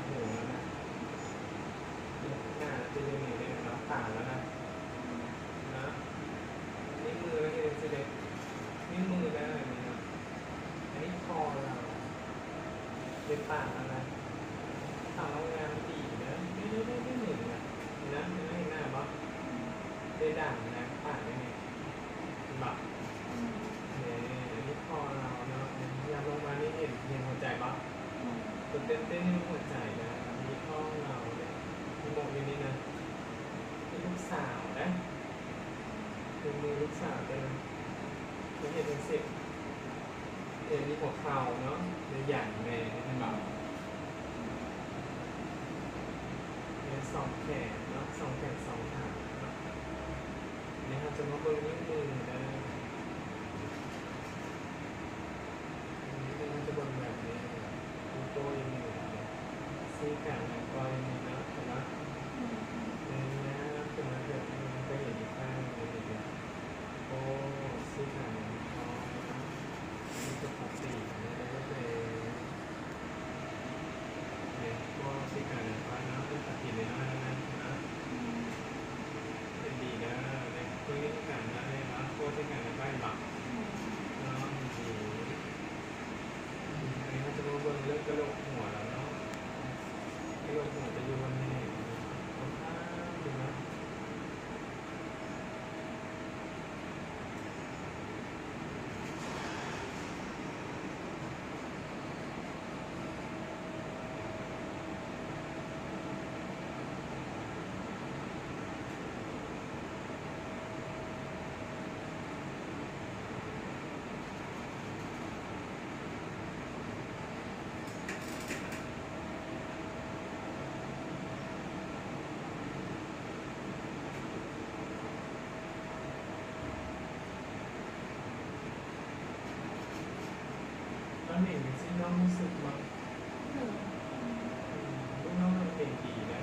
ຫູແລ້ວນະ ໜ້າລາວຈະຢູ່ນີ້ເດ້ເນາະ ຕາລາວນະ ເນາະ ນີ້ມືລາວເຮັດຈັ່ງຊີ້ເດ້ ນີ້ມືລາວ ອັນນີ້ເນາະ ອັນນີ້ຄໍລາວ ເລັບປາກລາວນະ ປາກລາວງາມອີ່ຫຼີເດີ ນີ້ ນີ້ ນີ້ມືລາວນະ ເຫັນນະ ເຫັນໜ້າບໍ່? ເດ້ດ່າງນະ ປາກນີ້ ເຫັນບໍ່? ເດ້ ອັນນີ້ຄໍລາວເນາະ ຍາມລົງມານີ້ເຫັນ ເຫັນຫົວໃຈບໍ່? ຕົວເຕັ້ນໆ ຢູ່ຫົວໃຈນະ ອັນນີ້ທ້ອງລາວເດ້ ມີໝົກຢູ່ນີ້ນະ ນີ້ລູກສາວນະ ເປັນມືລູກສາວເດ້ ເຮັດຈັ່ງຊີ້ ເດ້ ມີຫົວເຂົ່າເນາະ ໄດ້ຫຍັງແດ່ ເຫັນບໍ່? ເດ້ ສອງແຂນເນາະ ສອງແຂນສອງຂາເນາະ. ນີ້ເຮົາຈະມາເບິ່ງນິ້ວມືເດີ ນີ້ເຮົາຈະເບິ່ງແບບນີ້ ໂປ້ຍມືເດີ ຊີ້ກາງແລ້ວກໍນີ້ເນາະ ເຫັນບໍ່? ແມ່ນ ແມ່ນ ເປັນແບບນີ້ ມັນກໍເຫັນອີກຂ້າງໜຶ່ງເດີ ໂອ້ ຊີ້ກາງແລ້ວກໍນີ້ເນາະ ອັນນີ້ກໍປົກກະຕິເດີ ແມ່ນ ພວກຊີ້ກາງແລ້ວກໍເນາະ ເປັນປະເພນີນ້ອຍໆ ເນາະ ເຮັດດີເດີ ແມ່ນ ເບິ່ງຊີ້ກາງແລ້ວເນາະ ພວກຊີ້ກາງແລ້ວກໍເຫັນບໍ່? ເນາະ ດີ ອັນນີ້ເຮົາຈະມາເບິ່ງເລື່ອງກະໂຫຼກຫົວແລ້ວເນາະ ກະໂຫຼກຫົວຈະຢູ່ບ່ອນນີ້ ຂ້າງໆ ເນາະ. ຕອນນີ້ຊິນ້ອງຮູ້ສຶກວ່າ ອືມ ລູກນ້ອງເປັນດີໄດ໋.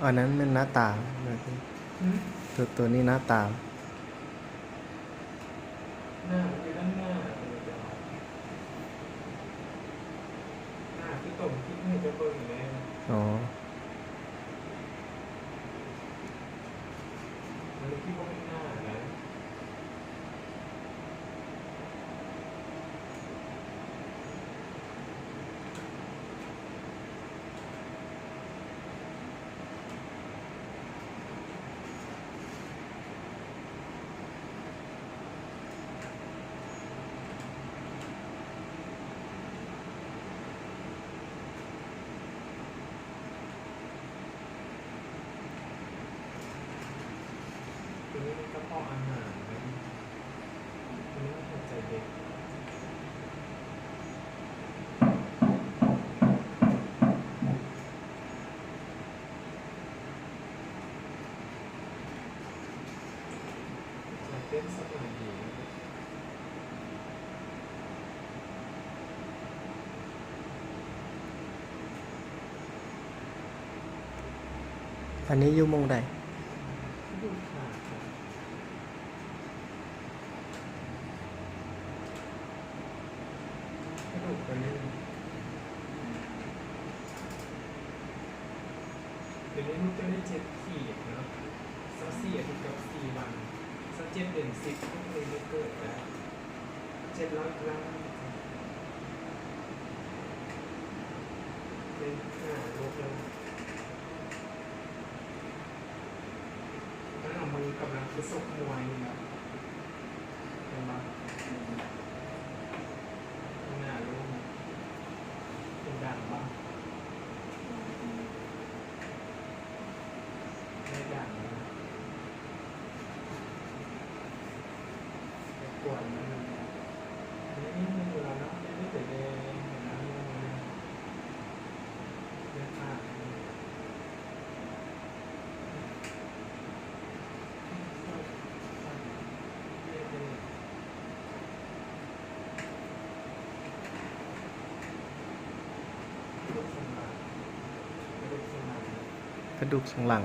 ອັນນັ້ນແມ່ນໜ້າຕາ ຫືມ? ຕົວ ຕົວນີ້ໜ້າຕາ ໜ້າຢູ່ດ້ານໜ້າ ໜ້າຄືຕົວທີ່ເພິ່ນໃຫ້ເຈົ້າເບິ່ງນີ້ແຫຼະ ອໍ. ມັນຄືບໍ່ເປັນໜ້າໃດ໋. ຕົວນີ້ມັນກະເພາະອາຫານເດ້ ຕົວນີ້ມັນຫົວໃຈເດັກ. ໃຈເຕັ້ນສະບາຍດີ. ອັນນີ້ຢູ່ໝ່ອງໃດ? ຢູ່ຂາ ກະດູກກະເລີຍ. ດຽວນີ້ລູກຈະໄດ້ເຈັດຂີດເນາະ ຊາວສີ່ອາທິດກັບສີ່ວັນ ຊາວເຈັດເດືອນສິບ ລູກນີ້ໄດ້ເກີດແລ້ວ ເຈັດຮ້ອຍກຣາມ ເປັນຫ້າລູກແລ້ວ. ນັ້ນເອົາມືກຳລັງໄປຊົກມວຍນີ້ແຫຼະ ເຫັນບໍ່? ກະດູກສັນຫຼັງ.